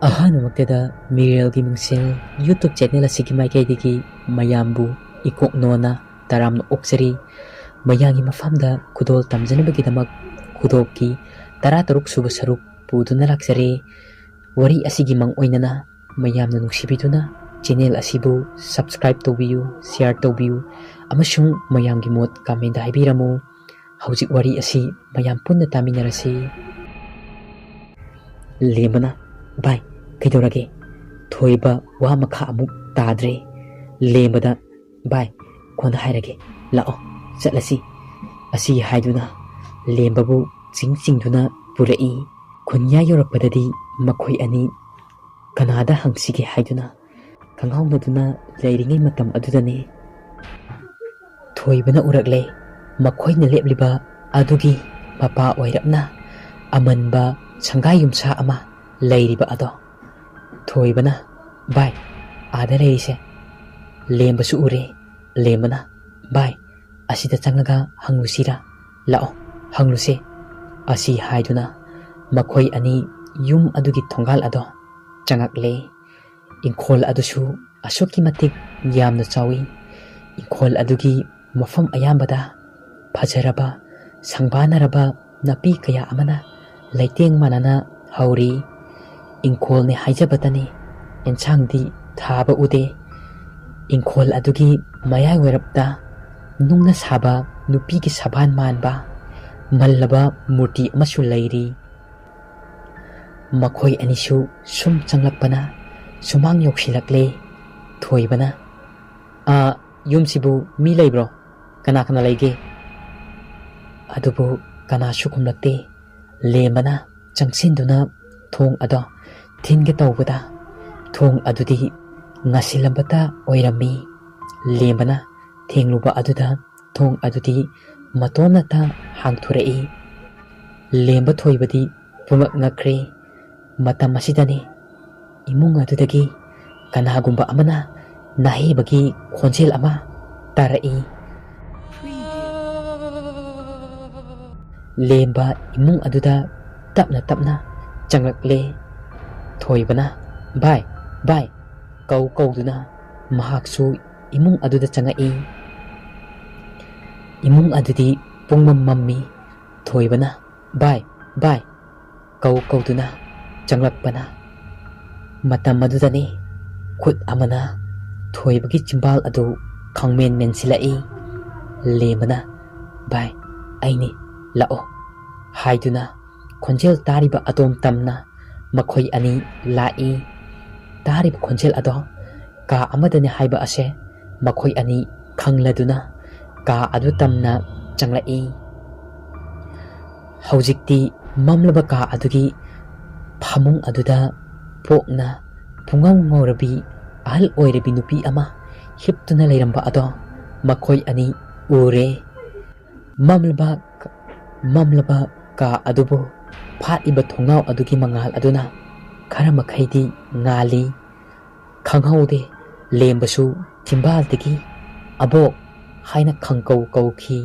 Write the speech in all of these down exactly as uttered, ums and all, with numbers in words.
ꯑꯍꯥꯟꯕꯃꯛꯇꯗ ꯃꯤꯔꯦꯜꯒꯤ ꯃꯤꯡꯁꯦꯜ YouTube channel ꯑꯁꯤꯒꯤ ꯃꯥꯏꯀꯩꯗꯒꯤ ꯃꯌꯥꯝꯕꯨ ꯏꯀꯣꯛꯅꯣꯅ ꯇꯔꯥꯝꯅ ꯑꯣꯛꯆꯔꯤ꯫ ꯃꯌꯥꯝꯒꯤ ꯃꯐꯝꯗ ꯈꯨꯗꯣꯜ ꯇꯝꯖꯅꯕꯒꯤꯗꯃꯛ ꯈꯨꯗꯣꯞꯀꯤ ꯇꯔꯥꯇꯔꯨꯛ ꯁꯨꯕ ꯁꯔꯨꯛ ꯄꯨꯗꯨꯅ ꯂꯥꯛꯆꯔꯦ꯫ ꯋꯥꯔꯤ ꯑꯁꯤꯒꯤ ꯃꯪ ꯑꯣꯏꯅꯅ ꯃꯌꯥꯝꯅ ꯅꯨꯡꯁꯤꯕꯤꯗꯨꯅ ꯆꯦꯅꯦꯜ ꯑꯁꯤꯕꯨ subscribe ꯇꯧꯕꯤꯌꯨ, share ꯇꯧꯕꯤꯌꯨ ꯑꯃꯁꯨꯡ ꯃꯌꯥꯝꯒꯤ ꯃꯣꯠ comment ꯍꯥꯏꯕꯤꯔꯝꯃꯨ꯫ ꯍꯧꯖꯤꯛ ꯋꯥꯔꯤ ꯑꯁꯤ ꯃꯌꯥꯝ ꯄꯨꯟꯅ ꯇꯥꯃꯤꯟꯅꯔꯁꯤ꯫ ꯂꯦꯝꯕꯅ, "ꯚꯥꯏ, ꯀꯩꯗꯧꯔꯒꯦ?" ꯊꯣꯏꯕ ꯋꯥ ꯃꯈꯥ ꯑꯃꯨꯛ ꯇꯥꯗ꯭ꯔꯦ꯫ ꯂꯦꯝꯕꯗ, "ꯚꯥꯏ, ꯀꯣꯟꯅ ꯍꯥꯏꯔꯒꯦ, ꯂꯥꯛꯑꯣ, ꯆꯠꯂꯁꯤ" ꯑꯁꯤ ꯍꯥꯏꯗꯨꯅ ꯂꯦꯝꯕꯕꯨ ꯆꯤꯡ ꯆꯤꯡꯗꯨꯅ ꯄꯨꯔꯛꯏ꯫ ꯈꯨꯟꯌꯥ ꯌꯧꯔꯛꯄꯗꯗꯤ ꯃꯈꯣꯏ ꯑꯅꯤ ꯀꯅꯥꯗ ꯍꯪꯁꯤꯒꯦ ꯍꯥꯏꯗꯨꯅ ꯀꯪꯉꯥꯎꯅꯗꯨꯅ ꯂꯩꯔꯤꯉꯩ ꯃꯇꯝ ꯑꯗꯨꯗꯅꯤ ꯊꯣꯏꯕꯅ ꯎꯔꯛꯂꯦ, ꯃꯈꯣꯏꯅ ꯂꯦꯞꯂꯤꯕ ꯑꯗꯨꯒꯤ ꯃꯄꯥ ꯑꯣꯏꯔꯞꯅ ꯑꯃꯟꯕ ꯁꯪꯒꯥꯏ ꯌꯨꯝꯁꯥ ꯑꯃ ꯂꯩꯔꯤꯕ ꯑꯗꯣ꯫ ꯊꯣꯏꯕꯅ, "ꯚꯥꯏ, ꯑꯥꯗ ꯂꯩꯔꯤꯁꯦ ꯂꯦꯝꯕꯁꯨ ꯎꯔꯦ꯫" ꯂꯦꯝꯕꯅ, "ꯚꯥꯏ, ꯑꯁꯤꯗ ꯆꯪꯉꯒ ꯍꯪꯂꯨꯁꯤꯔꯥ? ꯂꯥꯛꯑꯣ, ꯍꯪꯂꯨꯁꯦ" ꯑꯁꯤ ꯍꯥꯏꯗꯨꯅ ꯃꯈꯣꯏ ꯑꯅꯤ ꯌꯨꯝ ꯑꯗꯨꯒꯤ ꯊꯣꯡꯒꯥꯜ ꯑꯗꯣ ꯆꯪꯉꯛꯂꯦ꯫ ꯏꯪꯈꯣꯜ ꯑꯗꯨꯁꯨ ꯑꯁꯨꯛꯀꯤ ꯃꯇꯤꯛ ꯌꯥꯝꯅ ꯆꯥꯎꯏ꯫ ꯏꯪꯈꯣꯜ ꯑꯗꯨꯒꯤ ꯃꯐꯝ ꯑꯌꯥꯝꯕꯗ ꯐꯖꯔꯕ, ꯁꯪꯕꯥꯅꯔꯕ ꯅꯥꯄꯤ ꯀꯌꯥ ꯑꯃꯅ ꯂꯩꯇꯦꯡ ꯃꯥꯟꯅꯅ ꯍꯧꯔꯤ꯫ ꯏꯪꯈꯣꯜꯅꯤ ꯍꯥꯏꯖꯕꯇꯅꯤ, ꯑꯦꯟꯁꯥꯡꯗꯤ ꯊꯥꯕ ꯎꯗꯦ꯫ ꯏꯪꯈꯣꯜ ꯑꯗꯨꯒꯤ ꯃꯌꯥꯏ ꯋꯥꯏꯔꯞꯇ ꯅꯨꯡꯅ ꯁꯥꯕ ꯅꯨꯄꯤꯒꯤ ꯁꯕꯥꯟ ꯃꯥꯟꯕ ꯃꯜꯂꯕ ꯃꯨꯔꯇꯤ ꯑꯃꯁꯨ ꯂꯩꯔꯤ꯫ ꯃꯈꯣꯏ ꯑꯅꯤꯁꯨ ꯁꯨꯝ ꯆꯪꯂꯛꯄꯅ ꯁꯨꯃꯥꯡ ꯌꯧꯁꯤꯜꯂꯛꯂꯦ꯫ ꯊꯣꯏꯕꯅ, "ꯑꯥ, ꯌꯨꯝꯁꯤꯕꯨ ꯃꯤ ꯂꯩꯕ꯭ꯔꯣ? ꯀꯅꯥ ꯀꯅꯥ ꯂꯩꯒꯦ?" ꯑꯗꯨꯕꯨ ꯀꯅꯥꯁꯨ ꯈꯨꯝꯂꯛꯇꯦ꯫ ꯂꯦꯝꯕꯅ ꯆꯪꯁꯤꯟꯗꯨꯅ ꯊꯣꯡ ꯑꯗꯣ ꯊꯤꯟꯒꯦ ꯇꯧꯕꯗ ꯊꯣꯡ ꯑꯗꯨꯗꯤ ꯉꯁꯤꯜꯂꯝꯕꯇ ꯑꯣꯏꯔꯝꯃꯤ꯫ ꯂꯦꯝꯕꯅ ꯊꯦꯡꯂꯨꯕ ꯑꯗꯨꯗ ꯊꯣꯡ ꯑꯗꯨꯗꯤ ꯃꯇꯣꯝꯅꯇ ꯍꯥꯡꯊꯣꯔꯛꯏ꯫ ꯂꯦꯝꯕ ꯊꯣꯏꯕꯗꯤ ꯄꯨꯡꯉꯛ ꯉꯛꯈ꯭ꯔꯦ꯫ ꯃꯇꯝ ꯑꯁꯤꯗꯅꯤ ꯏꯃꯨꯡ ꯑꯗꯨꯗꯒꯤ ꯀꯅꯥꯒꯨꯝꯕ ꯑꯃꯅ ꯅꯥꯍꯩꯕꯒꯤ ꯈꯣꯟꯖꯦꯜ ꯑꯃ ꯇꯥꯔꯛꯏ꯫ ꯂꯦꯝꯕ ꯏꯃꯨꯡ ꯑꯗꯨꯗ ꯇꯞꯅ ꯇꯞꯅ ꯆꯪꯂꯛꯂꯦ꯫ ꯊꯣꯏꯕꯅ "ꯚꯥꯏ, ꯚꯥꯏ" ꯀꯧ ꯀꯧꯗꯨꯅ ꯃꯍꯥꯛꯁꯨ ꯏꯃꯨꯡ ꯑꯗꯨꯗ ꯆꯪꯉꯛꯏ꯫ ꯏꯃꯨꯡ ꯑꯗꯨꯗꯤ ꯄꯨꯡꯃꯝ ꯃꯝꯃꯤ꯫ ꯊꯣꯏꯕꯅ "ꯚꯥꯏ, ꯚꯥꯏ" ꯀꯧ ꯀꯧꯗꯨꯅ ꯆꯪꯂꯛꯄꯅ ꯃꯇꯝ ꯑꯗꯨꯗꯅꯤ ꯈꯨꯠ ꯑꯃꯅ ꯊꯣꯏꯕꯒꯤ ꯆꯤꯝꯕꯥꯜ ꯑꯗꯨ ꯈꯪꯃꯦꯟ ꯃꯦꯟꯁꯤꯜꯂꯛꯏ꯫ ꯂꯦꯝꯕꯅ "ꯚꯥꯏ, ꯑꯩꯅꯤ, ꯂꯥꯛꯑꯣ" ꯍꯥꯏꯗꯨꯅ ꯈꯣꯟꯖꯦꯜ ꯇꯥꯔꯤꯕ ꯑꯗꯣꯝ ꯇꯝꯅ ꯃꯈꯣꯏ ꯑꯅꯤ ꯂꯥꯛꯏ꯫ ꯇꯥꯔꯤꯕ ꯈꯣꯟꯖꯦꯜ ꯑꯗꯣ ꯀꯥ ꯑꯃꯗꯅꯤ ꯍꯥꯏꯕ ꯑꯁꯦ ꯃꯈꯣꯏ ꯑꯅꯤ ꯈꯪꯂꯗꯨꯅ ꯀꯥ ꯑꯗꯨ ꯇꯝꯅ ꯆꯪꯂꯛꯏ꯫ ꯍꯧꯖꯤꯛꯇꯤ ꯃꯝꯂꯕ ꯀꯥ ꯑꯗꯨꯒꯤ ꯐꯃꯨꯡ ꯑꯗꯨꯗ ꯄꯣꯛꯅ ꯄꯨꯡꯉꯧ ꯉꯧꯔꯕꯤ ꯑꯍꯜ ꯑꯣꯏꯔꯕꯤ ꯅꯨꯄꯤ ꯑꯃ ꯍꯤꯞꯇꯨꯅ ꯂꯩꯔꯝꯕ ꯑꯗꯣ ꯃꯈꯣꯏ ꯑꯅꯤ ꯎꯔꯦ꯫ ꯃꯝꯂꯕ, ꯃꯝꯂꯕ ꯀꯥ ꯑꯗꯨꯕꯨ ꯐꯥꯠꯂꯤꯕ ꯊꯣꯡꯅꯥꯎ ꯑꯗꯨꯒꯤ ꯃꯉꯥꯜ ꯑꯗꯨꯅ ꯈꯔ ꯃꯈꯩꯗꯤ ꯉꯥꯜꯂꯤ꯫ ꯈꯪꯍꯧꯗꯦ, ꯂꯦꯝꯕꯁꯨ ꯆꯤꯝꯕꯥꯜꯗꯒꯤ "ꯑꯕꯣꯛ" ꯍꯥꯏꯅ ꯈꯪꯀꯧ ꯀꯧꯈꯤ꯫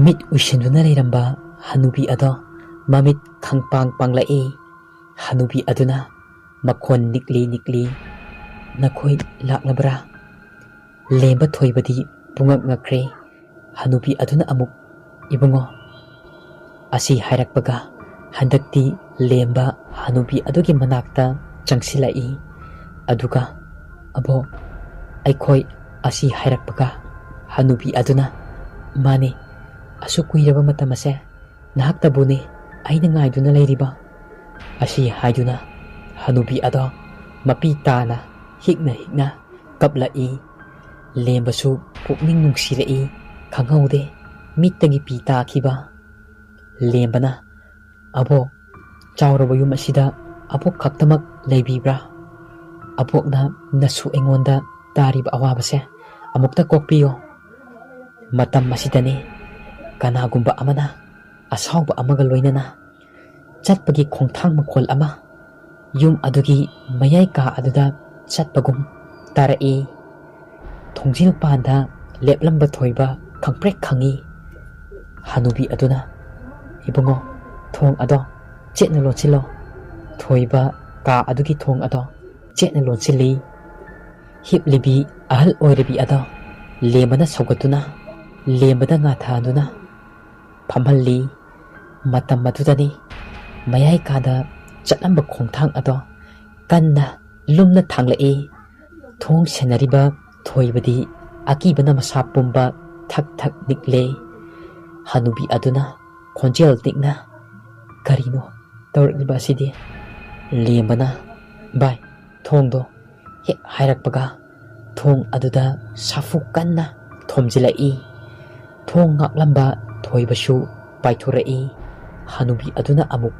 ꯃꯤꯠ ꯎꯏꯁꯤꯟꯗꯨꯅ ꯂꯩꯔꯝꯕ ꯍꯅꯨꯕꯤ ꯑꯗꯣ ꯃꯃꯤꯠ ꯈꯪꯄꯥꯡ ꯄꯥꯡꯂꯛꯏ꯫ ꯍꯅꯨꯕꯤ ꯑꯗꯨꯅ ꯃꯈꯣꯟ ꯅꯤꯛꯂꯤ ꯅꯤꯛꯂꯤ, "ꯅꯈꯣꯏ ꯂꯥꯛꯂꯕ꯭ꯔꯥ?" ꯂꯦꯝꯕ ꯊꯣꯏꯕꯗꯤ ꯄꯨꯡꯉꯛ ꯉꯛꯈ꯭ꯔꯦ꯫ ꯍꯅꯨꯕꯤ ꯑꯗꯨꯅ ꯑꯃꯨꯛ, "ꯏꯕꯨꯡꯉꯣ, ꯑꯁꯤ ꯍꯥꯏꯔꯛꯄꯒ ꯍꯟꯗꯛꯇꯤ ꯂꯦꯝꯕ ꯍꯅꯨꯕꯤ ꯑꯗꯨꯒꯤ ꯃꯅꯥꯛꯇ ꯆꯪꯁꯤꯜꯂꯛꯏ꯫ ꯑꯗꯨꯒ, "ꯑꯕꯣꯛ, ꯑꯩꯈꯣꯏ" ꯑꯁꯤ ꯍꯥꯏꯔꯛꯄꯒ ꯍꯅꯨꯕꯤ ꯑꯗꯨꯅ, "ꯃꯥꯅꯦ, ꯑꯁꯨꯛ ꯀꯨꯏꯔꯕ ꯃꯇꯝ ꯑꯁꯦ ꯅꯍꯥꯛꯇꯕꯨꯅꯦ ꯑꯩꯅ ꯉꯥꯏꯗꯨꯅ ꯂꯩꯔꯤꯕ" ꯑꯁꯤ ꯍꯥꯏꯗꯨꯅ ꯍꯅꯨꯕꯤ ꯑꯗꯣ ꯃꯄꯤ ꯇꯥꯅ ꯍꯤꯛꯅ ꯍꯤꯛꯅ ꯀꯞꯂꯛꯏ꯫ ꯂꯦꯝꯕꯁꯨ ꯄꯨꯛꯅꯤꯡ ꯅꯨꯡꯁꯤꯔꯛꯏ꯫ ꯈꯪꯍꯧꯗꯦ ꯃꯤꯠꯇꯒꯤ ꯄꯤ ꯇꯥꯈꯤꯕ꯫ ꯂꯦꯝꯕꯅ, "ꯑꯕꯣꯛ, ꯆꯥꯎꯔꯕ ꯌꯨꯝ ꯑꯁꯤꯗ ꯑꯕꯣꯛ ꯈꯛꯇꯃꯛ ꯂꯩꯕꯤꯕ꯭ꯔꯥ? ꯑꯕꯣꯛꯅ ꯅꯁꯨ ꯑꯩꯉꯣꯟꯗ ꯇꯥꯔꯤꯕ ꯑꯋꯥꯕꯁꯦ ꯑꯃꯨꯛꯇ ꯀꯣꯛꯄꯤꯌꯣ꯫ ꯃꯇꯝ ꯑꯁꯤꯗꯅꯤ ꯀꯅꯥꯒꯨꯝꯕ ꯑꯃꯅ ꯑꯁꯥꯎꯕ ꯑꯃꯒ ꯂꯣꯏꯅꯅ ꯆꯠꯄꯒꯤ ꯈꯣꯡꯊꯥꯡ ꯃꯈꯣꯜ ꯑꯃ ꯌꯨꯝ ꯑꯗꯨꯒꯤ ꯃꯌꯥꯏ ꯀꯥ ꯑꯗꯨꯗ ꯆꯠꯄꯒꯨꯝ ꯇꯥꯔꯛꯏ"꯫ ꯊꯣꯡꯖꯤꯜ ꯄꯥꯟꯗ ꯂꯦꯞꯂꯝꯕ ꯊꯣꯏꯕ ꯈꯪꯄ꯭ꯔꯦꯛ ꯈꯪꯏ꯫ ꯍꯅꯨꯕꯤ ꯑꯗꯨꯅ, "ꯏꯕꯨꯡꯉꯣ, ꯊꯣꯡ ꯑꯗꯣ ꯆꯦꯠꯅ ꯂꯣꯟꯁꯤꯜꯂꯣ꯫" ꯊꯣꯏꯕ ꯀꯥ ꯑꯗꯨꯒꯤ ꯊꯣꯡ ꯑꯗꯣ ꯆꯦꯠꯅ ꯂꯣꯟꯁꯤꯜꯂꯤ꯫ ꯍꯤꯞꯂꯤꯕꯤ ꯑꯍꯜ ꯑꯣꯏꯔꯕꯤ ꯑꯗꯣ ꯂꯦꯝꯕꯅ ꯁꯧꯒꯠꯇꯨꯅ, ꯂꯦꯝꯕꯗ ꯉꯥꯊꯗꯨꯅ ꯐꯝꯍꯜꯂꯤ꯫ ꯃꯇꯝ ꯑꯗꯨꯗꯅꯤ ꯃꯌꯥꯏ ꯀꯥꯗ ꯆꯠꯂꯝꯕ ꯈꯣꯡꯊꯥꯡ ꯑꯗꯣ ꯀꯟꯅ ꯂꯨꯝꯅ ꯊꯥꯡꯂꯛꯏ꯫ ꯊꯣꯡ ꯁꯦꯟꯅꯔꯤꯕ ꯊꯣꯏꯕꯗꯤ ꯑꯀꯤꯕꯅ ꯃꯁꯥ ꯄꯨꯝꯕ ꯊꯛ ꯊꯛ ꯅꯤꯛꯂꯦ꯫ ꯍꯅꯨꯕꯤ ꯑꯗꯨꯅ ꯈꯣꯟꯖꯦꯜ ꯅꯤꯛꯅ, "ꯀꯔꯤꯅꯣ ꯇꯧꯔꯛꯂꯤꯕ ꯑꯁꯤꯗꯤ?" ꯂꯦꯝꯕꯅ, "ꯚꯥꯏ, ꯊꯣꯡꯗꯣ" ꯍꯦꯛ ꯍꯥꯏꯔꯛꯄꯒ ꯊꯣꯡ ꯑꯗꯨꯗ ꯁꯥꯐꯨ ꯀꯟꯅ ꯊꯣꯝꯖꯤꯜꯂꯛꯏ꯫ ꯊꯣꯡ ꯉꯥꯛꯂꯝꯕ ꯊꯣꯏꯕꯁꯨ ꯄꯥꯏꯊꯣꯔꯛꯏ꯫ ꯍꯅꯨꯕꯤ ꯑꯗꯨꯅ ꯑꯃꯨꯛ,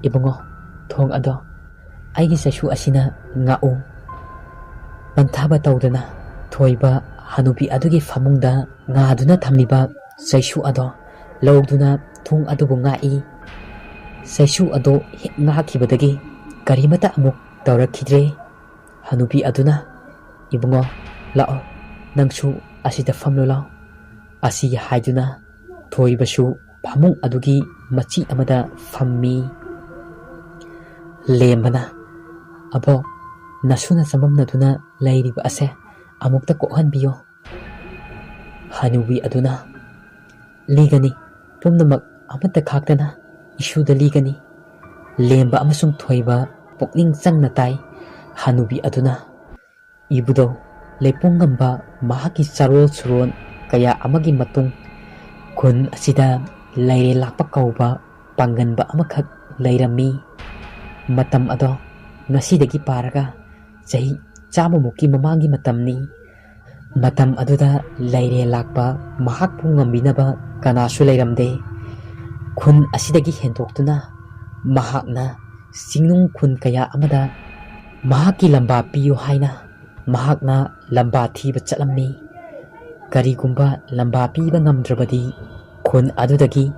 "ꯏꯕꯨꯡꯉꯣ, ꯊꯣꯡ ꯑꯗꯣ ꯑꯩꯒꯤ ꯆꯩꯁꯨ ꯑꯁꯤꯅ ꯉꯥꯛꯎ꯫" ꯄꯟꯊꯥꯕ ꯇꯧꯗꯅ ꯊꯣꯏꯕ ꯍꯅꯨꯕꯤ ꯑꯗꯨꯒꯤ ꯐꯃꯨꯡꯗ ꯉꯥꯗꯨꯅ ꯊꯝꯂꯤꯕ ꯆꯩꯁꯨ ꯑꯗꯣ ꯂꯧꯗꯨꯅ ꯊꯣꯡ ꯑꯗꯨꯕꯨ ꯉꯥꯛꯏ꯫ ꯆꯩꯁꯨ ꯑꯗꯣ ꯍꯦꯛ ꯉꯥꯛꯈꯤꯕꯗꯒꯤ ꯀꯔꯤꯃꯠꯇ ꯑꯃꯨꯛ ꯇꯧꯔꯛꯈꯤꯗ꯭ꯔꯦ꯫ ꯍꯅꯨꯕꯤ ꯑꯗꯨꯅ, "ꯏꯕꯨꯡꯉꯣ, ꯂꯥꯛꯑꯣ, ꯅꯪꯁꯨ ꯑꯁꯤꯗ ꯐꯝꯂꯨ ꯂꯥꯎ꯫" ꯑꯁꯤ ꯍꯥꯏꯗꯨꯅ ꯊꯣꯏꯕꯁꯨ ꯐꯃꯨꯡ ꯑꯗꯨꯒꯤ ꯃꯆꯤ ꯑꯃꯗ ꯐꯝꯃꯤ꯫ ꯂꯦꯝꯕꯅ, "ꯑꯕꯣꯛ, ꯅꯁꯨꯅ ꯆꯃꯝꯅꯗꯨꯅ ꯂꯩꯔꯤꯕ ꯑꯁꯦ ꯑꯃꯨꯛꯇ ꯀꯣꯛꯍꯟꯕꯤꯌꯣ꯫" ꯍꯅꯨꯕꯤ ꯑꯗꯨꯅ, "ꯂꯤꯒꯅꯤ, ꯄꯨꯝꯅꯃꯛ ꯑꯃꯠꯇ ꯈꯥꯛꯇꯅ ꯏꯁꯨꯗ ꯂꯤꯒꯅꯤ꯫" ꯂꯦꯝꯕ ꯑꯃꯁꯨꯡ ꯊꯣꯏꯕ ꯄꯨꯛꯅꯤꯡ ꯆꯪꯅ ꯇꯥꯏ꯫ ꯍꯅꯨꯕꯤ ꯑꯗꯨꯅ, "ꯏꯕꯨꯙꯧ ꯂꯩꯄꯨꯡꯉꯝꯕ ꯃꯍꯥꯛꯀꯤ ꯆꯥꯔꯣꯜ ꯁꯨꯔꯣꯟ ꯀꯌꯥ ꯑꯃꯒꯤ ꯃꯇꯨꯡ ꯈꯨꯟ ꯑꯁꯤꯗ ꯂꯩꯔꯦ ꯂꯥꯛꯄ ꯀꯧꯕ ꯄꯥꯡꯒꯟꯕ ꯑꯃꯈꯛ ꯂꯩꯔꯝꯃꯤ꯫ ꯃꯇꯝ ꯑꯗꯣ ꯉꯁꯤꯗꯒꯤ ꯄꯥꯔꯒ ꯆꯍꯤ ꯆꯥꯝꯃꯃꯨꯛꯀꯤ ꯃꯃꯥꯡꯒꯤ ꯃꯇꯝꯅꯤ꯫ ꯃꯇꯝ ꯑꯗꯨꯗ ꯂꯩꯔꯦ ꯂꯥꯛꯄ ꯃꯍꯥꯛꯄꯨ ꯉꯝꯕꯤꯅꯕ ꯀꯅꯥꯁꯨ ꯂꯩꯔꯝꯗꯦ꯫ ꯈꯨꯟ ꯑꯁꯤꯗꯒꯤ ꯍꯦꯟꯗꯣꯛꯇꯨꯅ ꯃꯍꯥꯛꯅ ꯆꯤꯡꯅꯨꯡ ꯈꯨꯟ ꯀꯌꯥ ꯑꯃꯗ ꯃꯍꯥꯛꯀꯤ ꯂꯝꯕꯥ ꯄꯤꯌꯨ ꯍꯥꯏꯅ ꯃꯍꯥꯛꯅ ꯂꯝꯕꯥ ꯊꯤꯕ ꯆꯠꯂꯝꯃꯤ꯫ ꯀꯔꯤꯒꯨꯝꯕ ꯂꯝꯕꯥ ꯄꯤꯕ ꯉꯝꯗ꯭ꯔꯕꯗꯤ ꯈꯨꯟ ꯑꯗꯨꯗꯒꯤ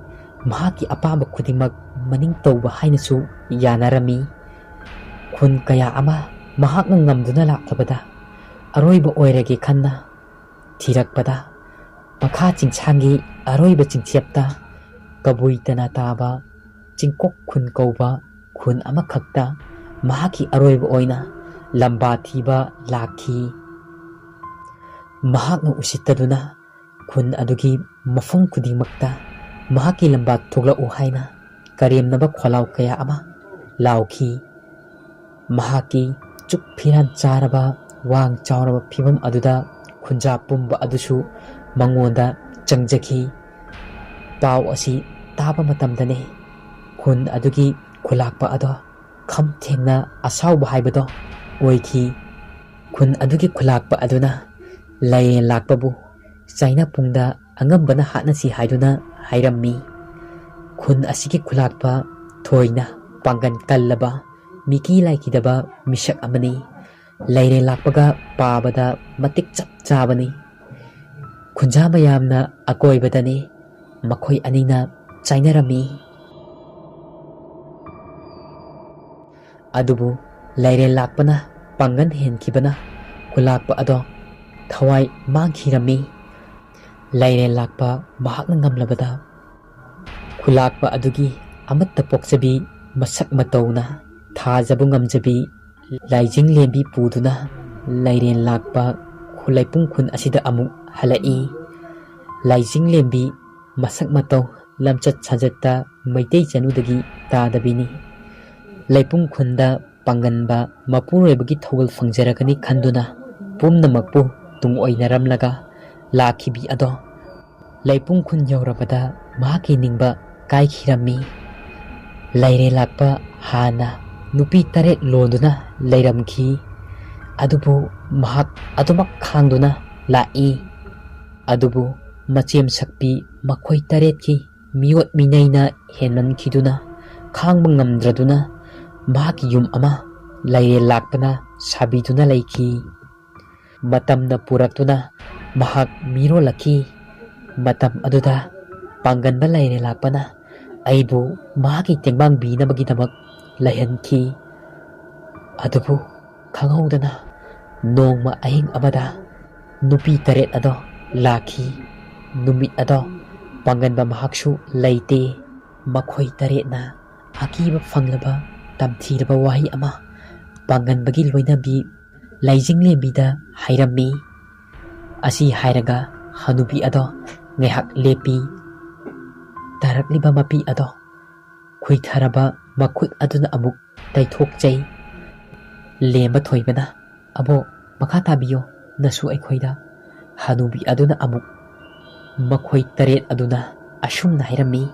ꯃꯍꯥꯛꯀꯤ ꯑꯄꯥꯝꯕ ꯈꯨꯗꯤꯡꯃꯛ ꯃꯅꯤꯡ ꯇꯧꯕ ꯍꯥꯏꯅꯁꯨ ꯌꯥꯅꯔꯝꯃꯤ꯫ ꯈꯨꯟ ꯀꯌꯥ ꯑꯃ ꯃꯍꯥꯛꯅ ꯉꯝꯗꯨꯅ ꯂꯥꯛꯂꯕꯗ ꯑꯔꯣꯏꯕ ꯑꯣꯏꯔꯒꯦ ꯈꯟꯅ ꯊꯤꯔꯛꯄꯗ ꯃꯈꯥ ꯆꯤꯡꯁꯥꯡꯒꯤ ꯑꯔꯣꯏꯕ ꯆꯤꯡꯆꯦꯞꯇ ꯀꯕꯨꯏꯇꯅ ꯇꯥꯕ ꯆꯤꯡꯀꯣꯛ ꯈꯨꯟ ꯀꯧꯕ ꯈꯨꯟ ꯑꯃꯈꯛꯇ ꯃꯍꯥꯛꯀꯤ ꯑꯔꯣꯏꯕ ꯑꯣꯏꯅ ꯂꯝꯕꯥ ꯊꯤꯕ ꯂꯥꯛꯈꯤ꯫ ꯃꯍꯥꯛꯅ ꯎꯁꯤꯠꯇꯗꯨꯅ ꯈꯨꯟ ꯑꯗꯨꯒꯤ ꯃꯐꯝ ꯈꯨꯗꯤꯡꯃꯛꯇ ꯃꯍꯥꯛꯀꯤ ꯂꯝꯕꯥ ꯊꯣꯛꯂꯛꯎ ꯍꯥꯏꯅ ꯀꯔꯦꯝꯅꯕ ꯈꯣꯜꯂꯥꯎ ꯀꯌꯥ ꯑꯃ ꯂꯥꯎꯈꯤ꯫ ꯃꯍꯥꯛꯀꯤ ꯆꯨꯛ ꯐꯤꯔꯥꯟ ꯆꯥꯔꯕ ꯋꯥꯡ ꯆꯥꯎꯔꯕ ꯐꯤꯕꯝ ꯑꯗꯨꯗ ꯈꯨꯟꯖꯥ ꯄꯨꯝꯕ ꯑꯗꯨꯁꯨ ꯃꯉꯣꯟꯗ ꯆꯪꯖꯈꯤ꯫ ꯄꯥꯎ ꯑꯁꯤ ꯇꯥꯕ ꯃꯇꯝꯗꯅꯤ ꯈꯨꯟ ꯑꯗꯨꯒꯤ ꯈꯨꯂꯥꯛꯄ ꯑꯗꯣ ꯈꯝ ꯊꯦꯡꯅ ꯑꯁꯥꯎꯕ ꯍꯥꯏꯕꯗꯣ ꯑꯣꯏꯈꯤ꯫ ꯈꯨꯟ ꯑꯗꯨꯒꯤ ꯈꯨꯂꯥꯛꯄ ꯑꯗꯨꯅ ꯂꯥꯏꯔꯦꯟ ꯂꯥꯛꯄꯕꯨ ꯆꯥꯏꯅꯥꯄꯨꯡꯗ ꯑꯉꯝꯕꯅ ꯍꯥꯠꯅꯁꯤ ꯍꯥꯏꯗꯨꯅ ꯍꯥꯏꯔꯝꯃꯤ꯫ ꯈꯨꯟ ꯑꯁꯤꯒꯤ ꯈꯨꯂꯥꯛꯄ ꯊꯣꯏꯅ ꯄꯥꯡꯒꯜ ꯀꯜꯂꯕ ꯃꯤꯀꯤ ꯂꯥꯏꯀꯤꯗꯕ ꯃꯤꯁꯛ ꯑꯃꯅꯤ꯫ ꯂꯥꯏꯔꯦꯟ ꯂꯥꯛꯄꯒ ꯄꯥꯕꯗ ꯃꯇꯤꯛ ꯆꯞ ꯆꯥꯕꯅꯤ꯫ ꯈꯨꯟꯖꯥ ꯃꯌꯥꯝꯅ ꯑꯀꯣꯏꯕꯗꯅꯤ ꯃꯈꯣꯏ ꯑꯅꯤꯅ ꯆꯥꯏꯅꯔꯝꯃꯤ꯫ ꯑꯗꯨꯕꯨ ꯂꯥꯏꯔꯦꯟ ꯂꯥꯛꯄꯅ ꯄꯥꯡꯒꯜ ꯍꯦꯟꯈꯤꯕꯅ ꯈꯨꯂꯥꯛꯄ ꯑꯗꯣ ꯊꯋꯥꯏ ꯃꯥꯡꯈꯤꯔꯝꯃꯤ꯫ ꯂꯥꯏꯔꯦꯟ ꯂꯥꯛꯄ ꯃꯍꯥꯛꯅ ꯉꯝꯂꯕꯗ ꯈꯨꯂꯥꯛꯄ ꯑꯗꯨꯒꯤ ꯑꯃꯠꯇ ꯄꯣꯛꯆꯕꯤ ꯃꯁꯛ ꯃꯇꯧꯅ ꯊꯥꯖꯕ ꯉꯝꯖꯕꯤ ꯂꯥꯏꯖꯤꯡ ꯂꯦꯝꯕꯤ ꯄꯨꯗꯨꯅ ꯂꯥꯏꯔꯦꯟ ꯂꯥꯛꯄ ꯂꯩꯄꯨꯡ ꯈꯨꯟ ꯑꯁꯤꯗ ꯑꯃꯨꯛ ꯍꯜꯂꯛꯏ꯫ ꯂꯥꯏꯖꯤꯡ ꯂꯦꯝꯕꯤ ꯃꯁꯛ ꯃꯇꯧ ꯂꯝꯆꯠ ꯁꯥꯖꯠꯇ ꯃꯩꯇꯩ ꯆꯅꯨꯗꯒꯤ ꯇꯥꯗꯕꯤꯅꯤ꯫ ꯂꯩꯄꯨꯡ ꯈꯨꯟꯗ ꯄꯥꯡꯒꯟꯕ ꯃꯄꯨꯔꯣꯏꯕꯒꯤ ꯊꯧꯒꯜ ꯐꯪꯖꯔꯒꯅꯤ ꯈꯟꯗꯨꯅ ꯄꯨꯝꯅꯃꯛꯄꯨ ꯇꯨꯡ ꯑꯣꯏꯅꯔꯝꯂꯒ ꯂꯥꯛꯈꯤꯕꯤ ꯑꯗꯣ ꯂꯩꯄꯨꯡ ꯈꯨꯟ ꯌꯧꯔꯕꯗ ꯃꯍꯥꯛꯀꯤ ꯅꯤꯡꯕ ꯀꯥꯏꯈꯤꯔꯝꯃꯤ꯫ ꯂꯥꯏꯔꯦꯟ ꯂꯥꯛꯄ ꯍꯥꯟꯅ ꯅꯨꯄꯤ ꯇꯔꯦꯠ ꯂꯣꯟꯗꯨꯅ ꯂꯩꯔꯝꯈꯤ꯫ ꯑꯗꯨꯕꯨ ꯃꯍꯥꯛ ꯑꯗꯨꯃꯛ ꯈꯥꯡꯗꯨꯅ ꯂꯥꯛꯏ꯫ ꯑꯗꯨꯕꯨ ꯃꯆꯦꯝ ꯁꯛꯄꯤ ꯃꯈꯣꯏ ꯇꯔꯦꯠꯀꯤ ꯃꯤꯑꯣꯠ ꯃꯤꯅꯩꯅ ꯍꯦꯟꯃꯟꯈꯤꯗꯨꯅ ꯈꯥꯡꯕ ꯉꯝꯗ꯭ꯔꯗꯨꯅ ꯃꯍꯥꯛꯀꯤ ꯌꯨꯝ ꯑꯃ ꯂꯥꯏꯔꯦꯟ ꯂꯥꯛꯄꯅ ꯁꯥꯕꯤꯗꯨꯅ ꯂꯩꯈꯤ꯫ ꯃꯇꯝꯅ ꯄꯨꯔꯛꯇꯨꯅ ꯃꯍꯥꯛ ꯃꯤꯔꯣꯜꯂꯛꯈꯤ꯫ ꯃꯇꯝ ꯑꯗꯨꯗ ꯄꯥꯡꯒꯟꯕ ꯂꯥꯏꯔꯦꯟ ꯂꯥꯛꯄꯅ ꯑꯩꯕꯨ ꯃꯍꯥꯛꯀꯤ ꯇꯦꯡꯕꯥꯡꯕꯤꯅꯕꯒꯤꯗꯃꯛ ꯂꯩꯍꯟꯈꯤ꯫ ꯑꯗꯨꯕꯨ ꯈꯪꯍꯧꯗꯅ ꯅꯣꯡꯃ ꯑꯍꯤꯡ ꯑꯃꯗ ꯅꯨꯄꯤ ꯇꯔꯦꯠ ꯑꯗꯣ ꯂꯥꯛꯈꯤ꯫ ꯅꯨꯃꯤꯠ ꯑꯗꯣ ꯄꯥꯡꯒꯟꯕ ꯃꯍꯥꯛꯁꯨ ꯂꯩꯇꯦ꯫ ꯃꯈꯣꯏ ꯇꯔꯦꯠꯅ ꯑꯀꯤꯕ ꯐꯪꯂꯕ ꯇꯝꯊꯤꯔꯕ ꯋꯥꯍꯩ ꯑꯃ ꯄꯥꯡꯒꯟꯕꯒꯤ ꯂꯣꯏꯅꯕꯤ ꯂꯥꯏꯖꯤꯡꯂꯦꯝꯕꯤꯗ ꯍꯥꯏꯔꯝꯃꯤ꯫ ꯑꯁꯤ ꯍꯥꯏꯔꯒ ꯍꯅꯨꯕꯤ ꯑꯗꯣ ꯉꯥꯏꯍꯥꯛ ꯂꯦꯞꯄꯤ꯫ ꯇꯥꯔꯛꯂꯤꯕ ꯃꯄꯤ ꯑꯗꯣ ꯈꯨꯏꯊꯔꯕ ꯃꯈꯨꯠ ꯑꯗꯨꯅ ꯑꯃꯨꯛ ꯇꯩꯊꯣꯛꯆꯩ꯫ ꯂꯦꯝꯕ ꯊꯣꯏꯕꯅ, "ꯑꯕꯣꯛ, ꯃꯈꯥ ꯇꯥꯕꯤꯌꯣ, ꯅꯁꯨ ꯑꯩꯈꯣꯏꯗ꯫" ꯍꯅꯨꯕꯤ ꯑꯗꯨꯅ ꯑꯃꯨꯛ ꯃꯈꯣꯏ ꯇꯔꯦꯠ ꯑꯗꯨꯅ ꯑꯁꯨꯝꯅ ꯍꯥꯏꯔꯝꯃꯤ,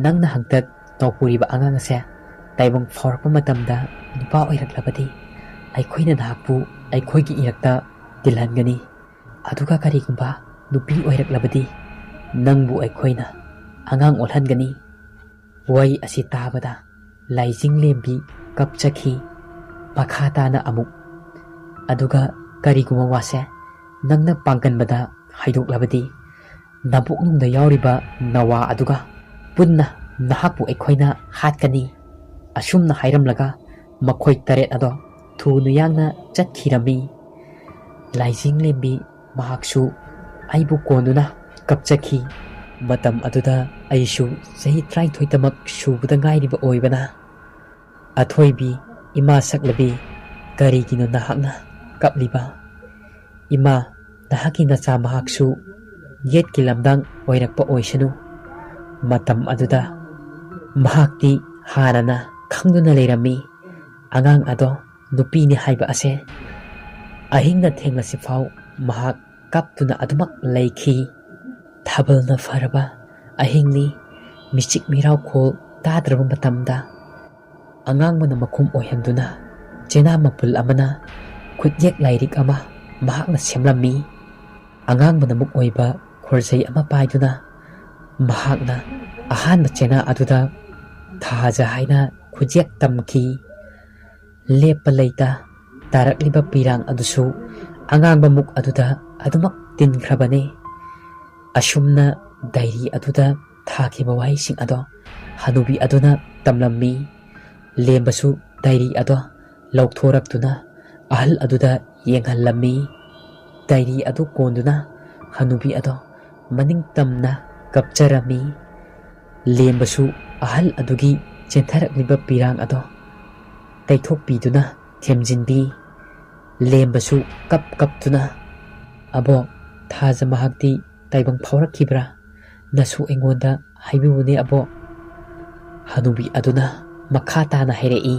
"ꯅꯪꯅ ꯍꯟꯇꯛ ꯇꯧꯄꯨꯔꯤꯕ ꯑꯉꯥꯡ ꯑꯁꯦ ꯇꯥꯏꯕꯪ ꯐꯥꯎꯔꯛꯄ ꯃꯇꯝꯗ ꯅꯨꯄꯥ ꯑꯣꯏꯔꯛꯂꯕꯗꯤ ꯑꯩꯈꯣꯏꯅ ꯅꯍꯥꯛꯄꯨ ꯑꯩꯈꯣꯏꯒꯤ ꯏꯔꯛꯇ ꯇꯤꯜꯍꯟꯒꯅꯤ꯫ ꯑꯗꯨꯒ ꯀꯔꯤꯒꯨꯝꯕ ꯅꯨꯄꯤ ꯑꯣꯏꯔꯛꯂꯕꯗꯤ ꯅꯪꯕꯨ ꯑꯩꯈꯣꯏꯅ ꯑꯉꯥꯡ ꯑꯣꯜꯍꯟꯒꯅꯤ꯫" ꯋꯥꯔꯤ ꯑꯁꯤ ꯇꯥꯕꯗ ꯂꯥꯏꯖꯤꯡꯂꯦꯝꯕꯤ ꯀꯞꯆꯈꯤ꯫ ꯃꯈꯥ ꯇꯥꯅ ꯑꯃꯨꯛ, "ꯑꯗꯨꯒ ꯀꯔꯤꯒꯨꯝꯕ ꯋꯥꯁꯦ ꯅꯪꯅ ꯄꯥꯡꯒꯟꯕꯗ ꯍꯥꯏꯗꯣꯛꯂꯕꯗꯤ ꯅꯕꯨꯛꯅꯨꯡꯗ ꯌꯥꯎꯔꯤꯕ ꯅꯋꯥ ꯑꯗꯨꯒ ꯄꯨꯟꯅ ꯅꯍꯥꯛꯄꯨ ꯑꯩꯈꯣꯏꯅ ꯍꯥꯠꯀꯅꯤ꯫" ꯑꯁꯨꯝꯅ ꯍꯥꯏꯔꯝꯂꯒ ꯃꯈꯣꯏ ꯇꯔꯦꯠ ꯑꯗꯣ ꯊꯨꯅ ꯌꯥꯡꯅ ꯆꯠꯈꯤꯔꯝꯃꯤ꯫ ꯂꯥꯏꯖꯤꯡꯂꯦꯝꯕꯤ ꯃꯍꯥꯛꯁꯨ ꯑꯩꯕꯨ ꯀꯣꯟꯗꯨꯅ ꯀꯞꯆꯈꯤ꯫ ꯃꯇꯝ ꯑꯗꯨꯗ ꯑꯩꯁꯨ ꯆꯍꯤ ꯇꯔꯥꯅꯤꯊꯣꯏꯇꯃꯛ ꯁꯨꯕꯗ ꯉꯥꯏꯔꯤꯕ ꯑꯣꯏꯕꯅ, "ꯑꯊꯣꯏꯕꯤ, ꯏꯃꯥ ꯁꯛꯂꯕꯤ, ꯀꯔꯤꯒꯤꯅꯣ ꯅꯍꯥꯛꯅ ꯀꯞꯂꯤꯕ? ꯏꯃꯥ, ꯅꯍꯥꯛꯀꯤ ꯅꯆꯥ ꯃꯍꯥꯛꯁꯨ ꯌꯦꯠꯀꯤ ꯂꯝꯗꯥꯡ ꯑꯣꯏꯔꯛꯄ ꯑꯣꯏꯁꯅꯨ꯫" ꯃꯇꯝ ꯑꯗꯨꯗ ꯃꯍꯥꯛꯇꯤ ꯍꯥꯟꯅꯅ ꯈꯪꯗꯨꯅ ꯂꯩꯔꯝꯃꯤ꯫ ꯑꯉꯥꯡ ꯑꯗꯣ ꯅꯨꯄꯤꯅꯤ ꯍꯥꯏꯕ ꯑꯁꯦ꯫ ꯑꯍꯤꯡꯅ ꯊꯦꯡꯂꯁꯤꯐꯥꯎ ꯃꯍꯥꯛ ꯀꯞꯇꯨꯅ ꯑꯗꯨꯃꯛ ꯂꯩꯈꯤ꯫ ꯊꯥꯕꯜꯅ ꯐꯔꯕ ꯑꯍꯤꯡꯅꯤ꯫ ꯃꯤꯆꯤꯛ ꯃꯤꯔꯥꯎꯈꯣꯜ ꯇꯥꯗ꯭ꯔꯕ ꯃꯇꯝꯗ ꯑꯉꯥꯡꯕꯅ ꯃꯈꯨꯝ ꯑꯣꯏꯍꯟꯗꯨꯅ ꯆꯦꯅꯥ ꯃꯄꯨꯜ ꯑꯃꯅ ꯈꯨꯠꯌꯦꯛ ꯂꯥꯏꯔꯤꯛ ꯑꯃ ꯃꯍꯥꯛꯅ ꯁꯦꯝꯂꯝꯃꯤ꯫ ꯑꯉꯥꯡꯕꯅ ꯃꯨꯛ ꯑꯣꯏꯕ ꯈꯣꯔꯖꯩ ꯑꯃ ꯄꯥꯏꯗꯨꯅ ꯃꯍꯥꯛꯅ ꯑꯍꯥꯟꯕ ꯆꯦꯅꯥ ꯑꯗꯨꯗ ꯊꯥꯖ ꯍꯥꯏꯅ ꯈꯨꯠꯌꯦꯛ ꯇꯝꯈꯤ꯫ ꯂꯦꯞꯄ ꯂꯩꯇ ꯇꯥꯔꯛꯂꯤꯕ ꯄꯤꯔꯥꯡ ꯑꯗꯨꯁꯨ ꯑꯉꯥꯡꯕ ꯃꯨꯛ ꯑꯗꯨꯗ ꯑꯗꯨꯃꯛ ꯇꯤꯟꯈ꯭ꯔꯕꯅꯤ꯫ ꯑꯁꯨꯝꯅ ꯗꯥꯏꯔꯤ ꯑꯗꯨꯗ ꯊꯥꯈꯤꯕ ꯋꯥꯍꯩꯁꯤꯡ ꯑꯗꯣ ꯍꯅꯨꯕꯤ ꯑꯗꯨꯅ ꯇꯝꯂꯝꯃꯤ꯫ ꯂꯦꯝꯕꯁꯨ ꯗꯥꯏꯔꯤ ꯑꯗꯣ ꯂꯧꯊꯣꯔꯛꯇꯨꯅ ꯑꯍꯜ ꯑꯗꯨꯗ ꯌꯦꯡꯍꯜꯂꯝꯃꯤ꯫ ꯗꯥꯏꯔꯤ ꯑꯗꯨ ꯀꯣꯟꯗꯨꯅ ꯍꯅꯨꯕꯤ ꯑꯗꯣ ꯃꯅꯤꯡ ꯇꯝꯅ ꯀꯞꯆꯔꯝꯃꯤ꯫ ꯂꯦꯝꯕꯁꯨ ꯑꯍꯜ ꯑꯗꯨꯒꯤ ꯆꯦꯟꯊꯔꯛꯂꯤꯕ ꯄꯤꯔꯥꯡ ꯑꯗꯣ ꯇꯩꯊꯣꯛꯄꯤꯗꯨꯅ ꯊꯦꯝꯖꯤꯟꯕꯤ꯫ ꯂꯦꯝꯕꯁꯨ ꯀꯞ ꯀꯞꯇꯨꯅ, "ꯑꯕꯣꯛ, ꯊꯥꯖ ꯃꯍꯥꯛꯇꯤ ꯇꯥꯏꯕꯪ ꯐꯥꯎꯔꯛꯈꯤꯕ꯭ꯔꯥ? ꯅꯁꯨ ꯑꯩꯉꯣꯟꯗ ꯍꯥꯏꯕꯤꯌꯨꯅꯦ ꯑꯕꯣꯛ꯫" ꯍꯅꯨꯕꯤ ꯑꯗꯨꯅ ꯃꯈꯥ ꯇꯥꯅ ꯍꯥꯏꯔꯛꯏ,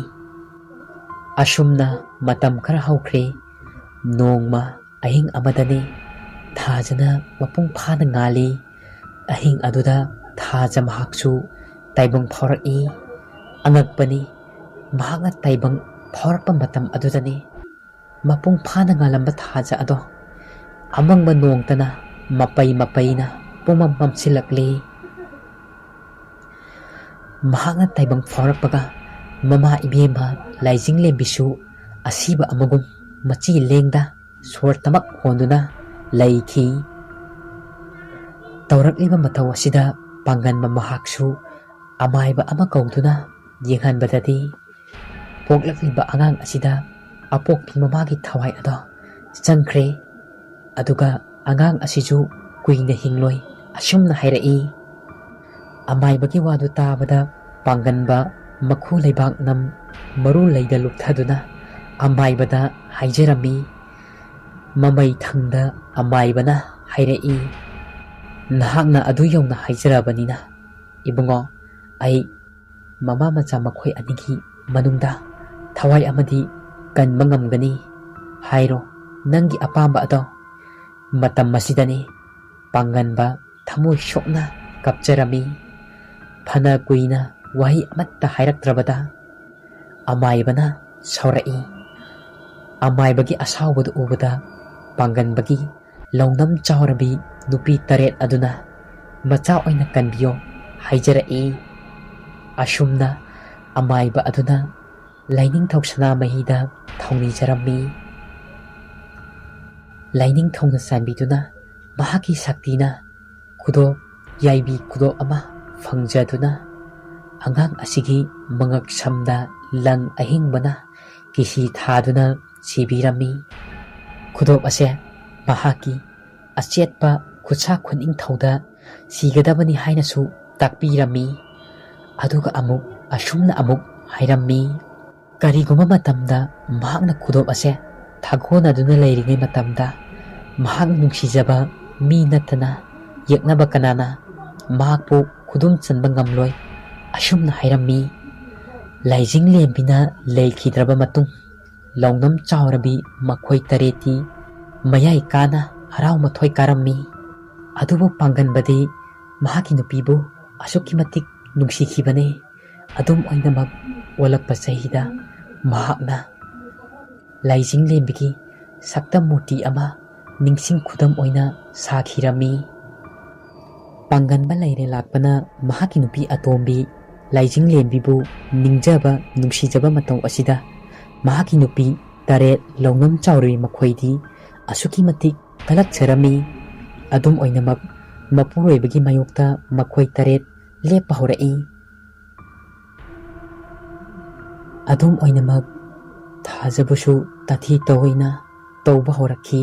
ꯑꯁꯨꯝꯅ ꯃꯇꯝ ꯈꯔ ꯍꯧꯈ꯭ꯔꯦ꯫ ꯅꯣꯡꯃ ꯑꯍꯤꯡ ꯑꯃꯗꯅꯤ ꯊꯥꯖꯅ ꯃꯄꯨꯡ ꯐꯥꯅ ꯉꯥꯜꯂꯤ꯫ ꯑꯍꯤꯡ ꯑꯗꯨꯗ ꯊꯥꯖ ꯃꯍꯥꯛꯁꯨ ꯇꯥꯏꯕꯪ ꯐꯥꯎꯔꯛꯏ꯫ ꯑꯉꯛꯄꯅꯤ, ꯃꯍꯥꯛꯅ ꯇꯥꯏꯕꯪ ꯐꯥꯎꯔꯛꯄ ꯃꯇꯝ ꯑꯗꯨꯗꯅꯤ ꯃꯄꯨꯡ ꯐꯥꯅ ꯉꯥꯜꯂꯝꯕ ꯊꯥꯖ ꯑꯗꯣ ꯑꯃꯪꯕ ꯅꯣꯡꯇꯅ ꯃꯄꯩ ꯃꯄꯩꯅ ꯄꯨꯝꯃꯝ ꯃꯝꯁꯤꯜꯂꯛꯂꯤ꯫ ꯃꯍꯥꯛꯅ ꯇꯥꯏꯕꯪ ꯐꯥꯎꯔꯛꯄꯒ ꯃꯃꯥ ꯏꯕꯦꯝꯃ ꯂꯥꯏꯖꯤꯡꯂꯦꯝꯕꯤꯁꯨ ꯑꯁꯤꯕ ꯑꯃꯒꯨꯝ ꯃꯆꯤ ꯂꯦꯡꯗ ꯁꯣꯔ ꯇꯃꯛ ꯍꯣꯟꯗꯨꯅ ꯂꯩꯈꯤ꯫ ꯇꯧꯔꯛꯂꯤꯕ ꯃꯊꯧ ꯑꯁꯤꯗ ꯄꯥꯡꯒꯟꯕ ꯃꯍꯥꯛꯁꯨ ꯑꯃꯥꯏꯕ ꯑꯃ ꯀꯧꯗꯨꯅ ꯌꯦꯡꯍꯟꯕꯗꯗꯤ ꯄꯣꯛꯂꯛꯂꯤꯕ ꯑꯉꯥꯡ ꯑꯁꯤꯗ ꯑꯄꯣꯛꯄꯤ ꯃꯃꯥꯒꯤ ꯊꯋꯥꯏ ꯑꯗꯣ ꯆꯪꯈ꯭ꯔꯦ꯫ ꯑꯗꯨꯒ ꯑꯉꯥꯡ ꯑꯁꯤꯁꯨ ꯀꯨꯏꯅ ꯍꯤꯡꯂꯣꯏ, ꯑꯁꯨꯝꯅ ꯍꯥꯏꯔꯛꯏ꯫ ꯑꯃꯥꯏꯕꯒꯤ ꯋꯥꯗꯨ ꯇꯥꯕꯗ ꯄꯥꯡꯒꯟꯕ ꯃꯈꯨ ꯂꯩꯕꯥꯛ ꯅꯝ ꯃꯔꯨ ꯂꯩꯗ ꯂꯨꯞꯊꯗꯨꯅ ꯑꯃꯥꯏꯕꯗ ꯍꯥꯏꯖꯔꯝꯃꯤ꯫ ꯃꯃꯩ ꯊꯪꯗ ꯑꯃꯥꯏꯕꯅ ꯍꯥꯏꯔꯛꯏ, "ꯅꯍꯥꯛꯅ ꯑꯗꯨ ꯌꯧꯅ ꯍꯥꯏꯖꯔꯕꯅꯤꯅ, ꯏꯕꯨꯡꯉꯣ, ꯑꯩ ꯃꯃꯥ ꯃꯆꯥ ꯃꯈꯣꯏ ꯑꯅꯤꯒꯤ ꯃꯅꯨꯡꯗ ꯊꯋꯥꯏ ꯑꯃꯗꯤ ꯀꯟꯕ ꯉꯝꯒꯅꯤ꯫ ꯍꯥꯏꯔꯣ, ꯅꯪꯒꯤ ꯑꯄꯥꯝꯕ ꯑꯗꯣ꯫" ꯃꯇꯝ ꯑꯁꯤꯗꯅꯤ ꯄꯥꯡꯒꯟꯕ ꯊꯃꯣꯏ ꯁꯣꯛꯅ ꯀꯞꯆꯔꯝꯃꯤ꯫ ꯐꯅ ꯀꯨꯏꯅ ꯋꯥꯍꯩ ꯑꯃꯠꯇ ꯍꯥꯏꯔꯛꯇ꯭ꯔꯕꯗ ꯑꯃꯥꯏꯕꯅ ꯁꯥꯎꯔꯛꯏ꯫ ꯑꯃꯥꯏꯕꯒꯤ ꯑꯁꯥꯎꯕꯗꯨ ꯎꯕꯗ ꯄꯥꯡꯒꯟꯕꯒꯤ ꯂꯧꯅꯝ ꯆꯥꯎꯔꯕꯤ ꯅꯨꯄꯤ ꯇꯔꯦꯠ ꯑꯗꯨꯅ ꯃꯆꯥ ꯑꯣꯏꯅ ꯀꯟꯕꯤꯌꯣ ꯍꯥꯏꯖꯔꯛꯏ꯫ ꯑꯁꯨꯝꯅ ꯑꯃꯥꯏꯕ ꯑꯗꯨꯅ ꯂꯥꯏꯅꯤꯡꯊꯧ ꯁꯅꯥꯃꯍꯤꯗ ꯊꯧꯅꯤꯖꯔꯝꯃꯤ꯫ ꯂꯥꯏꯅꯤꯡꯊꯧꯅ ꯆꯥꯟꯕꯤꯗꯨꯅ ꯃꯍꯥꯛꯀꯤ ꯁꯛꯇꯤꯅ ꯈꯨꯗꯣꯞ ꯌꯥꯏꯕꯤ ꯈꯨꯗꯣꯞ ꯑꯃ ꯐꯪꯖꯗꯨꯅ ꯑꯉꯥꯡ ꯑꯁꯤꯒꯤ ꯃꯉꯛ ꯁꯝꯗ ꯂꯪ ꯑꯍꯤꯡꯕꯅ ꯀꯤꯁꯤ ꯊꯥꯗꯨꯅ ꯁꯤꯕꯤꯔꯝꯃꯤ꯫ ꯈꯨꯗꯣꯞ ꯑꯁꯦ ꯃꯍꯥꯛꯀꯤ ꯑꯆꯦꯠꯄ ꯈꯨꯠꯁꯥ ꯈꯨꯠꯅꯤꯡꯊꯧꯗ ꯁꯤꯒꯗꯕꯅꯤ ꯍꯥꯏꯅꯁꯨ ꯇꯥꯛꯄꯤꯔꯝꯃꯤ꯫ ꯑꯗꯨꯒ ꯑꯃꯨꯛ ꯑꯁꯨꯝꯅ ꯑꯃꯨꯛ ꯍꯥꯏꯔꯝꯃꯤ, ꯀꯔꯤꯒꯨꯝꯕ ꯃꯇꯝꯗ ꯃꯍꯥꯛꯅ ꯈꯨꯗꯣꯞ ꯑꯁꯦ ꯊꯥꯒꯣꯟꯅꯗꯨꯅ ꯂꯩꯔꯤꯉꯩ ꯃꯇꯝꯗ ꯃꯍꯥꯛꯅ ꯅꯨꯡꯁꯤꯖꯕ ꯃꯤ ꯅꯠꯇꯅ ꯌꯦꯛꯅꯕ ꯀꯅꯥꯅ ꯃꯍꯥꯛꯄꯨ ꯈꯨꯗꯨꯝ ꯆꯟꯕ ꯉꯝꯂꯣꯏ꯫ ꯑꯁꯨꯝꯅ ꯍꯥꯏꯔꯝꯃꯤ꯫ ꯂꯥꯏꯖꯤꯡ ꯂꯦꯝꯕꯤꯅ ꯂꯩꯈꯤꯗ꯭ꯔꯕ ꯃꯇꯨꯡ ꯂꯧꯅꯝ ꯆꯥꯎꯔꯕꯤ ꯃꯈꯣꯏ ꯇꯔꯦꯠꯇꯤ ꯃꯌꯥꯏ ꯀꯥꯅ ꯍꯔꯥꯎ ꯃꯊꯣꯏ ꯀꯥꯔꯝꯃꯤ꯫ ꯑꯗꯨꯕꯨ ꯄꯥꯡꯒꯟꯕꯗꯤ ꯃꯍꯥꯛꯀꯤ ꯅꯨꯄꯤꯕꯨ ꯑꯁꯨꯛꯀꯤ ꯃꯇꯤꯛ ꯅꯨꯡꯁꯤꯈꯤꯕꯅꯤ꯫ ꯑꯗꯨꯝ ꯑꯣꯏꯅꯃꯛ ꯑꯣꯜꯂꯛꯄ ꯆꯍꯤꯗ ꯃꯍꯥꯛꯅ ꯂꯥꯏꯖꯤꯡ ꯂꯦꯝꯕꯤꯒꯤ ꯁꯛꯇꯝ ꯃꯨꯔꯇꯤ ꯑꯃ ꯅꯤꯡꯁꯤꯡ ꯈꯨꯗꯝ ꯑꯣꯏꯅ ꯁꯥꯈꯤꯔꯝꯃꯤ꯫ ꯄꯥꯡꯒꯟꯕ ꯂꯩꯔꯦ ꯂꯥꯛꯄꯅ ꯃꯍꯥꯛꯀꯤ ꯅꯨꯄꯤ ꯑꯇꯣꯝꯕꯤ ꯂꯥꯏꯖꯤꯡ ꯂꯦꯝꯕꯤꯕꯨ ꯅꯤꯡꯖꯕ ꯅꯨꯡꯁꯤꯖꯕ ꯃꯇꯧ ꯑꯁꯤꯗ ꯃꯍꯥꯛꯀꯤ ꯅꯨꯄꯤ ꯇꯔꯦꯠ ꯂꯧꯅꯝ ꯆꯥꯎꯔꯤ ꯃꯈꯣꯏꯗꯤ ꯑꯁꯨꯛꯀꯤ ꯃꯇꯤꯛ ꯀꯂꯛꯆꯔꯝꯃꯤ꯫ ꯑꯗꯨꯝ ꯑꯣꯏꯅꯃꯛ ꯃꯄꯨꯔꯣꯏꯕꯒꯤ ꯃꯥꯌꯣꯛꯇ ꯃꯈꯣꯏ ꯇꯔꯦꯠ ꯂꯦꯞꯄ ꯍꯧꯔꯛꯏ꯫ ꯑꯗꯨꯝ ꯑꯣꯏꯅꯃꯛ ꯊꯥꯖꯕꯁꯨ ꯇꯥꯊꯤ ꯇꯧꯏꯅ ꯇꯧꯕ ꯍꯧꯔꯛꯈꯤ꯫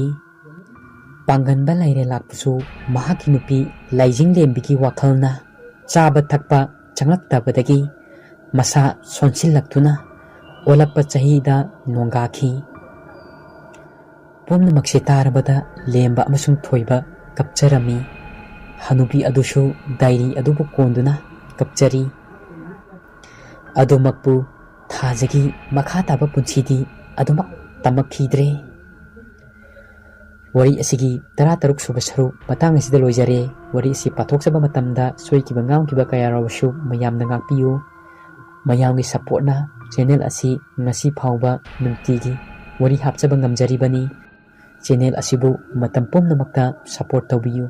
ꯄꯥꯡꯒꯟꯕ ꯂꯩꯔꯦ ꯂꯥꯛꯄꯁꯨ ꯃꯍꯥꯛꯀꯤ ꯅꯨꯄꯤ ꯂꯥꯏꯖꯤꯡ ꯂꯦꯝꯕꯤꯒꯤ ꯋꯥꯈꯜꯅ ꯆꯥꯕ ꯊꯛꯄ ꯆꯪꯂꯛꯇꯕꯗꯒꯤ ꯃꯁꯥ ꯁꯣꯟꯁꯤꯜꯂꯛꯇꯨꯅ ꯑꯣꯜꯂꯛꯄ ꯆꯍꯤꯗ ꯅꯣꯡꯒꯥꯈꯤ꯫ ꯄꯨꯝꯅꯃꯛꯁꯦ ꯇꯥꯔꯕꯗ ꯂꯦꯝꯕ ꯑꯃꯁꯨꯡ ꯊꯣꯏꯕ ꯀꯞꯆꯔꯝꯃꯤ꯫ ꯍꯅꯨꯕꯤ ꯑꯗꯨꯁꯨ ꯗꯥꯏꯔꯤ ꯑꯗꯨꯕꯨ ꯀꯣꯟꯗꯨꯅ ꯀꯞꯆꯔꯤ꯫ ꯑꯗꯨꯃꯛꯄꯨ ꯊꯥꯖꯒꯤ ꯃꯈꯥ ꯇꯥꯕ ꯄꯨꯟꯁꯤꯗꯤ ꯑꯗꯨꯃꯛ ꯇꯝꯃꯛꯈꯤꯗ꯭ꯔꯦ꯫ ꯋꯥꯔꯤ ꯑꯁꯤꯒꯤ ꯇꯔꯥꯇꯔꯨꯛ ꯁꯨꯕ ꯁꯔꯨꯛ ꯃꯇꯥꯡ ꯑꯁꯤꯗ ꯂꯣꯏꯖꯔꯦ꯫ ꯋꯥꯔꯤ ꯑꯁꯤ ꯄꯥꯊꯣꯛꯆꯕ ꯃꯇꯝꯗ ꯁꯣꯏꯈꯤꯕ ꯉꯥꯝꯈꯤꯕ ꯀꯌꯥ ꯌꯥꯎꯔꯕꯁꯨ ꯃꯌꯥꯝꯅ ꯉꯥꯛꯄꯤꯌꯨ꯫ ꯃꯌꯥꯝꯒꯤ ꯁꯞꯄꯣꯔꯠꯅ ꯆꯦꯅꯦꯜ ꯑꯁꯤ ꯉꯁꯤ ꯐꯥꯎꯕ ꯅꯨꯡꯇꯤꯒꯤ ꯋꯥꯔꯤ ꯍꯥꯞꯆꯕ ꯉꯝꯖꯔꯤꯕꯅꯤ꯫ ꯆꯦꯅꯦꯜ ꯑꯁꯤꯕꯨ ꯃꯇꯝ ꯄꯨꯝꯅꯃꯛꯇ ꯁꯞꯄꯣꯔꯠ ꯇꯧꯕꯤꯌꯨ꯫